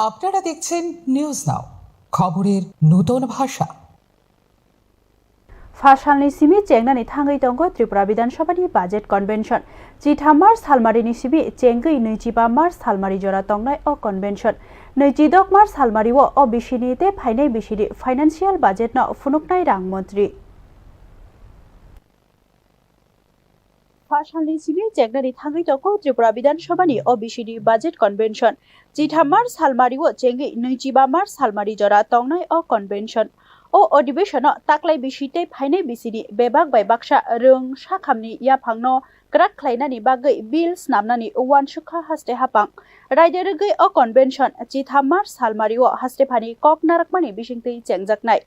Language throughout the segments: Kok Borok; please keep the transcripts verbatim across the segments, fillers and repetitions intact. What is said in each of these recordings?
আপনারা দেখছেন news now, খবরের নতুন ভাষা। Phasalni simi chengnani thangwi tongo Tripura Bidhan Sabhani budget convention. Chitham March salmarini simi chengwi nwichiba March salmari jora tongnai o convention. Nwichidok March salmario o bisini tei phainai bisini financial budget no phunuknai rang montri. Phasalni simi chengnani thangwi tongo Tripura Bidhan Sabhani o bisini budget convention. Chitham March salmario chengwi nwichiba March salmari jora tongnai o convention. O odibeshono taklai bisi tei phainai bisini bebak bai baksa rwng sakhamni yaphangno kwrak khlainani bagwi bill snamnani uansukha haste hapang. Raida rwgwi o convention Chitham March salmario haste phani kok narakmani bisingtwi chengjaknai.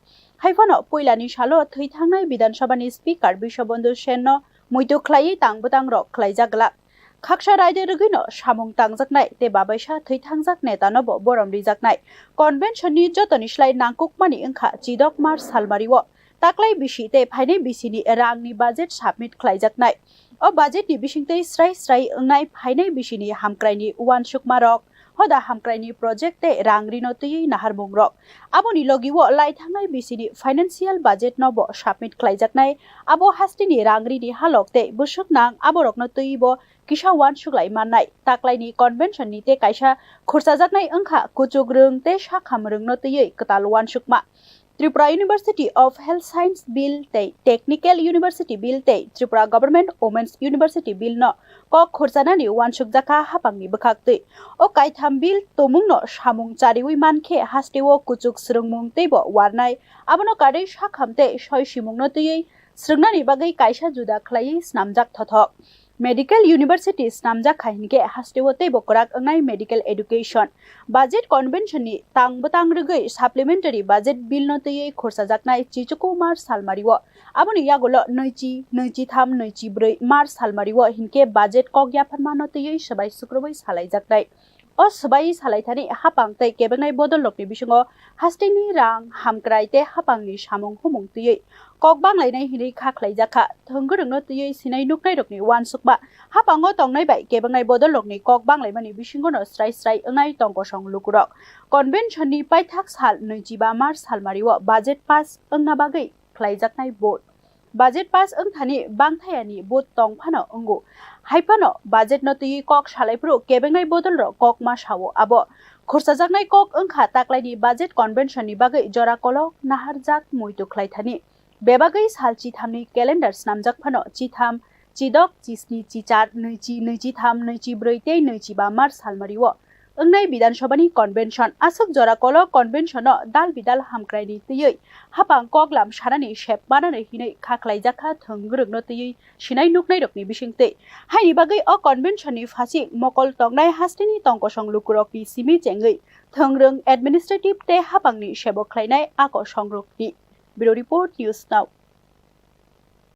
Haiphano puilani salo thwithangnai Bidhan Sabhani Speaker Biswabandhu Senno muitu khlaiwi tang bwtang rok khlaijak glak. Khaksa raida rwgwino samung tangjaknai tei babaisa thwithangjak netanobo borom rijaknai. Convention ni jotoni slai nangkukmani wngkha chidok March salmario taklai bisi tei phainai bisini rangni budget submit khlaijaknai. O budget ni bisingtwi srai srai wngnai phainai bisini hamkraini uansukma rok, hoda hamkraini project tei rang rino twiwi naharmung rok. Aboni logi o lai thangnai bisini financial budget no bo submit khlaijaknai. Abo hasteni rang rini halok tei bwswk nang aborokno twiwi bo kisa uansuk lai mannai. Taklaini convention ni tei kaisa khurchajaknai wngkha kuchuk rwng tei sakham rwngno twiwi kwtal uansukma. Tripura University of Health Science Bill tei Technical University Bill tei Tripura Government Women's University Bill no kok khurchanani uansukjakha hapangni bwkhaktwi. O kaitham bill tomungno samung chariwi mankhe hasteo kuchuk swrwngmung teibo warnai, abono karwi sakham tei soi simungno twiwi swrwngnani bagwi kaisa juda khlaiwi snamjak thothok. Medical University snamjak kha hinkhe hasteo teibo kwrak wngnai medical education. Budget convention ni tang bwtang rwgwi supplementary budget bill no twiwi khurchajaknai chichuku March salmario. Aboni yagulo nwichi, nwichitham, nwichibrwi March salmario hinkhe budget kok yapharma no twiwi swbai sukrubwi salaijaknai. O swbai salaithani hapang tei kebengnai bodol rokni bisingo hasteni rang, hamkrai tei hapangni samung humung twiwi kok banglainai hinwi kha khlaijakha. Thwngwrwngno twiwi sinai nuknairokni uansukma hapango tongnai bai kebengnai bodolrokni kok banglaimani bisingono srai srai wngnai tongkosong lukurok. Convention ni paithak sal nwichiba March salmario budget pass wngna bagwi khlaijaknai vote. Budget pass wngthani bangthayani vote tong phano wngo. Haiphano budget no twiwi kok salaiphuru kebengnai bodolrok kok ma sao abo. Khurchajaknai kok wngkha taklaini budget convention ni bagwi jora kolok naharjak muitu khlaithani. Bebagwi sal chithamni calendar snamjak phano chitham, chidok, chisni, chichar, nwichi, nwichitham, nwichibrwi tei nwichiba March salmario wngnai Bidhan Sabhani convention. Aswk jora kolok convention no dal bidal hamkraini twiwi hapang koklam sanani sep manani hinwi kha khlaijakha thwngwrwngno twiwi sinai nuknairokni bisingtwi. Haini bagwi o convention ni phasing mokol tongnai hasteni tongkosong lukurokni simi chengwi thwngrwng administrative tei hapangni sebo khlainai a kosongrokni. Bureau Report, News Now.